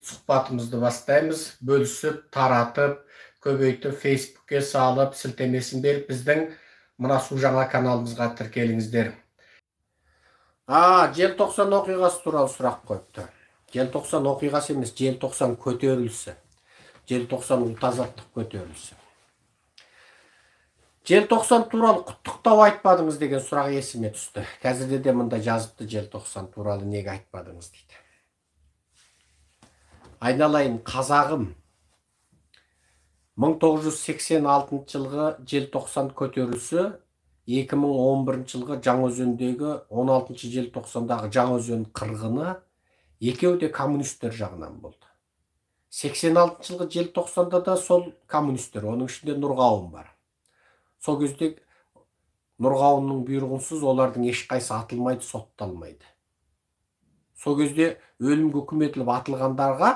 Сұхбатымызды бастаймыз. Бөлісіп, таратып, көбейтіп, Фейсбукке салып, сілтемесін беріп, біздің мына Су жаңа каналымызға тіркеліңіздер. Желтоқсан оқиғасы туралы сұрақ қойыпты. Желтоқсан оқиғасы емес, желтоқсан көтерілісі. Желтоқсан ұлт азаттық көтерілісі. Желтоқсан туралы құттықтау айтпадыңыз деген сұрақ есіме түсті. Қазірде де мында жазыпты, желтоқсан туралы неге айтпадыңыз дейді. Айналайын қазағым, 1986 жылғы желтоқсан көтерілісі 2011 жылғы Жаңаөзендегі 16 желтоқсандағы Жаңаөзен қырғыны екеуі де коммунистер жағынан болды. 86 жылғы желтоқсанда да сол коммунистер, оның ішінде Нұрғауын бар. Сол кезде Нұрғауынның бұйрығынсыз олардың ешқайсы атылмайды, сотталмайды. Сол кезде өлімге үкім етіліп атылғандарға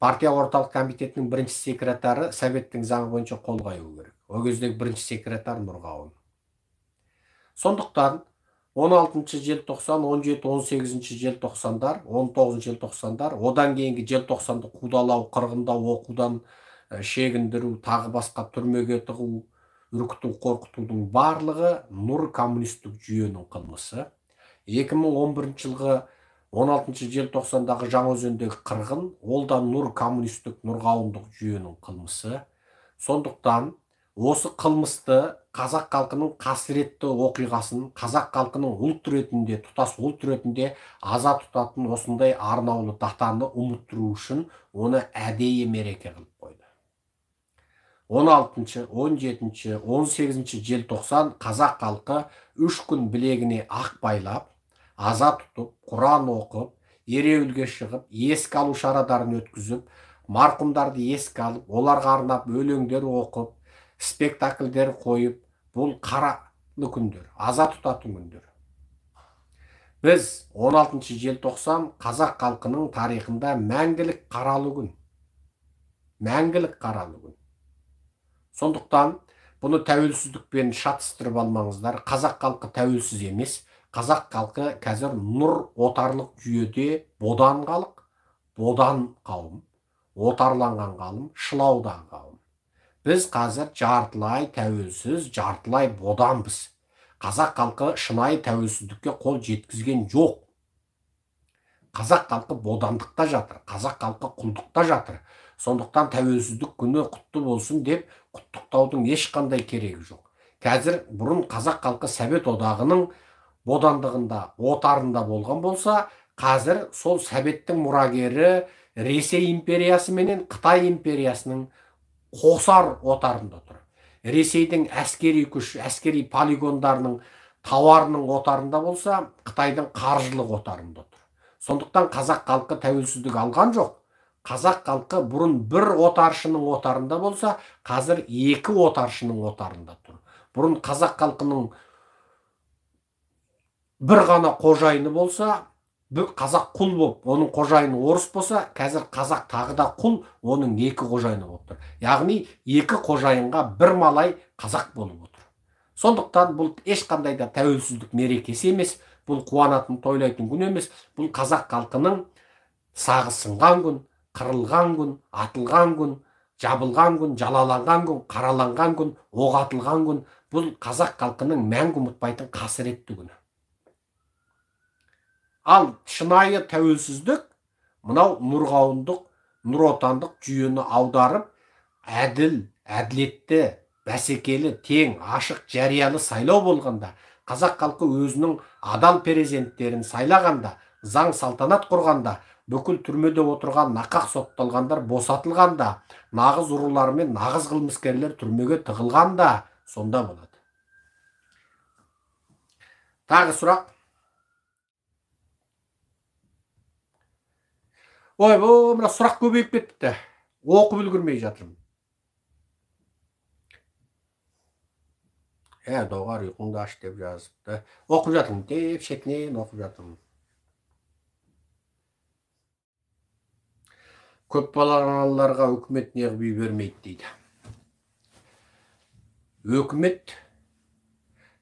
партия орталық комитетінің бірінші секретары Советтің заңы бойынша қол қою керек. Ол кездегі бірінші секретар Нұрғауын. Сондықтан 16 желтоқсан, 17, 18 желтоқсандар, 19 желтоқсандар, одан кейінгі желтоқсанды қудалау, қырғындау, оқудан шегіндіру, тағы басқа түрмеге тығу, үркіту, қорқытудың барлығы нұр коммунистік жүйенің қылмысы. 2011 жылғы 16 желтоқсандағы Жаңаөзендегі қырғын, ол да нұр коммунистік, нұрғауындық жүйенің қылмысы. Сондықтан осы қылмысты, қазақ халқының қасіретті оқиғасын, қазақ халқының ұлт ретінде, тұтас ұлт ретінде аза тұтатын осындай арнаулы датаны ұмыттыру үшін оны әдейі мереке қылып қойды. 16, 17, 18 желтоқсан қазақ халқы 3 күн білегіне ақ байлап, аза тұтып, Құран оқып, ереуілге шығып, еске алу шарадарын өткізіп, марқұмдарды еске алып, оларға арнап өлеңдер оқып, спектакльдер қойып, бұл қаралы күндер, аза тұтатын күндер. Біз 16 желтоқсан қазақ халқының тарихында мәңгілік қаралы күн. Мәңгілік қаралы күн. Сондықтан бұны тәуелсіздікпен шатыстырып алмаңыздар. Қазақ халқы тәуелсіз емес. Қазақ халқы қазір нұр отарлық жүйеде бодан халық, бодан қауым, отарланған қауым, шылаудағы қауым. Біз қазір жартылай тәуелсіз, жартылай боданбыз. Қазақ халқы шынайы тәуелсіздікке қол жеткізген жоқ. Қазақ халқы бодандықта жатыр, қазақ халқы құлдықта жатыр. Сондықтан тәуелсіздік күні құтты болсын деп құттықтаудың ешқандай керегі жоқ. Қазір бұрын қазақ халқы Совет одағының бодандығында, отарында болған болса, қазір сол Советтің мұрагері Ресей империясы менен Қытай империясының қосар отарында тұр. Ресейдің әскери күш, әскери полигондарының тауарының отарында болса, Қытайдың қаржылық отарында тұр. Сондықтан қазақ халқы тәуелсіздік алған жоқ. Қазақ халқы бұрын бір отаршының отарында болса, қазір екі отаршының отарында тұр. Бұрын қазақ халқының бір ғана қожайыны болса, қазақ құл болып, оның қожайыны орыс болса, қазір қазақ тағы да құл, оның екі қожайыны болып тұр. Яғни екі қожайынға бір малай қазақ болып отыр. Сондықтан бұл ешқандай да тәуелсіздік мерекесі емес, бұл қуанатын, тойлайтын күн емес, бұл қазақ халқының сағы сынған күн, қырылған күн, атылған күн, жабылған күн, жалаланған күн, қараланған күн, оқ атылған күн, бұл қазақ халқының мәңгі ұмытпайтын қасіретті күні. Ал шынайы тәуелсіздік мынау нұрғауындық, нұротандық жүйені аударып, әділ, әділетті, бәсекелі, тең, ашық, жариялы сайлау болғанда, қазақ халқы өзінің адал перзенттерін сайлағанда, заң салтанат құрғанда, бүкіл түрмеде отырған нақақ сотталғандар босатылғанда, нағыз ұрылар мен нағыз қылмыскерлер түрмеге тығылғанда, сонда болады. Тағы сұрақ. Ой, бұл мына сұрақ көбейіп кетті. Оқып үлгермей жатырмын. Доғар ұйқыңды аш деп жазыпты. Оқып жатырмын, деп шетінен оқып жатырмын. Көп балаларға үкімет неғып үй бермейді дейді. Үкімет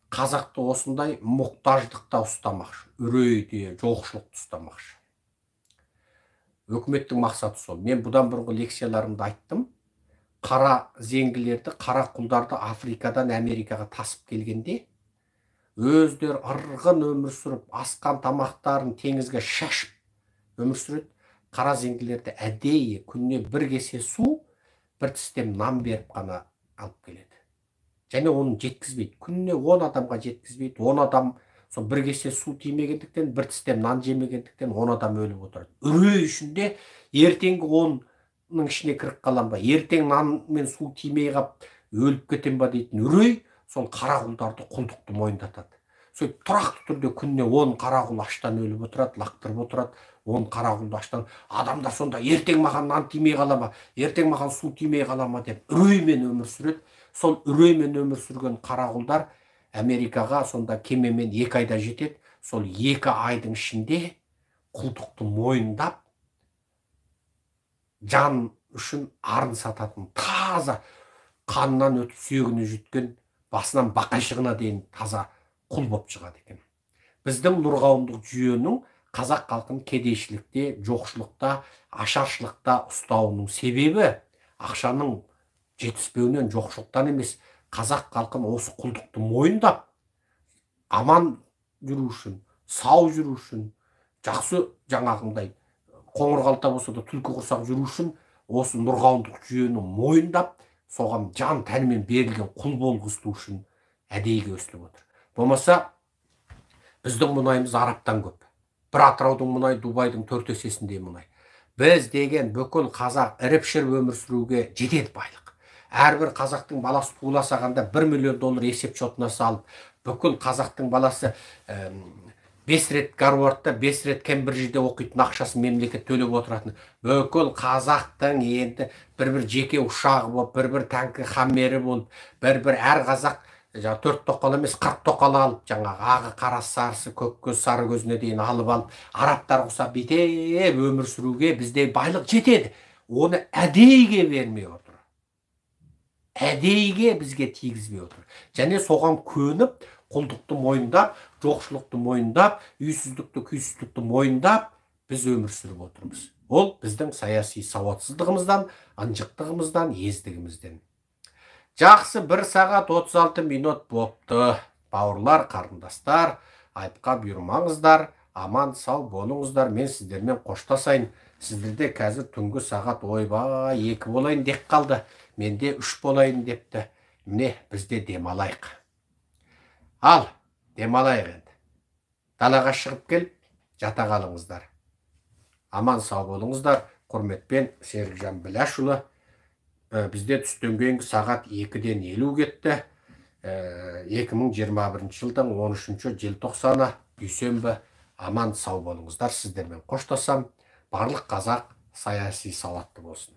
қазақты осындай мұқтаждықта ұстамақшы, үрейде, жоқшылықта ұстамақшы. Өкіметтің мақсаты сол. Мен бұдан бұрынғы лекцияларымда айттым. Қара зеңгілерді, қара құлдарды Африкадан Америкаға тасып келгенде өздері ырғын өмір сүріп, асқан тамақтарын теңізге шашып өмір сүреді. Қара зеңгілерді әдейі күніне бір кесе су, бір тістем нан беріп қана алып келеді. Және оны жеткізбейді. Күніне 10 адамға жеткізбейді. 10 адам сол бір кесе су тимегендіктен, бір тістем нан жемегендіктен 10 адам өліп отырады. Үрей ішінде ертеңгі 10-ның ішіне кіріп қалам ба, ертең нан мен су тимей қап өліп кетем ба дейтін үрей сол қара құлдарды құлдықты мойындатады. Сөйтіп тұрақты түрде күніне 10 қара құл аштан өліп отырады, лақтырып отырады. 10 қара құлды аштан. Адамдар сонда ертең маған нан тимей қала ма, ертең маған су тимей қала ма деп үреймен өмір сүреді. Сол үреймен өмір сүрген қара құлдар Америкаға сонда кемемен 2 айда жетеді. Сол 2 айдың ішінде құлдықты мойындап, жан үшін арын сататын, таза қанынан өтіп сүйегіне жеткен, басынан бақайшығына дейін таза құл боп шығады екен. Біздің нұрғауымдық жүйенің қазақ халқын кедейшілікте, жоқшылықта, ашаршылықта ұстауының себебі ақшаның жетіспеуінен, жоқшылықтан емес, қазақ халқын осы құлдықты мойындап, аман жүру үшін, сау жүру үшін, жақсы жаңағындай қоңыр қалта болса да түлкі құрсақ жүру үшін осы нұрғауымдық жүйені мойындап, соған жан тәнімен берілген құл болғызу үшін әдейіге өсіліп отыр. Болмаса біздің мұнайымыз арабтан көп. Бір Атыраудың мұнайы Дубайдың 4 есесіндей мұнай. Біз деген бүкіл қазақ іріп-шіріп өмір сүруге жетеді байлық. Әрбір қазақтың баласы туыла салғанда 1 миллион доллар есеп шотына салып, бүкіл қазақтың баласы 5 рет Гарвардта, 5 рет Кембриджде оқитын ақшасын мемлекет төлеп отыратын. Бүкіл қазақтың енді бір-бір жеке ұшағы болып, бір-бір танкі хаммері болып, бір-бір әр қазақ жаңа 4 тоқал емес 40 тоқал алып, жаңағы ағы қара сарысы көк көз сары көзіне дейін алып алып, арабтар құсап бүйтіп өмір сүруге бізде байлық жетеді. Оны әдейіге бермей отыр. Әдейіге бізге тигізбей отыр. Және соған көніп, құлдықты мойындап, жоқшылықты мойындап, үйсіздікті, күйсіздікті мойындап біз өмір сүріп отырмыз. Ол біздің саяси сауатсыздығымыздан, ынжықтығымыздан, ездігімізден. Жақсы, 1 сағат 36 минут бопты. Бауырлар, қарындастар, айыпқа бұйырмаңыздар, аман сау болыңыздар. Мен сіздермен қоштасайын. Сіздерде қазір түнгі сағат ойбай 2 болайын деп қалды. Менде 3 болайын депті. Міне, бізде демалайық. Ал, демалайық енді. Далаға шығып келіп, жата қалыңыздар. Аман сау болыңыздар. Құрметпен Серікжан Біләшұлы. Бізде түстен кейінгі сағат 2-ден 50 кетті. 2021 жылдың 13 желтоқсаны, дүйсенбі. Аман сау болыңыздар. Сіздермен қоштасам. Барлық қазақ саяси сауатты болсын.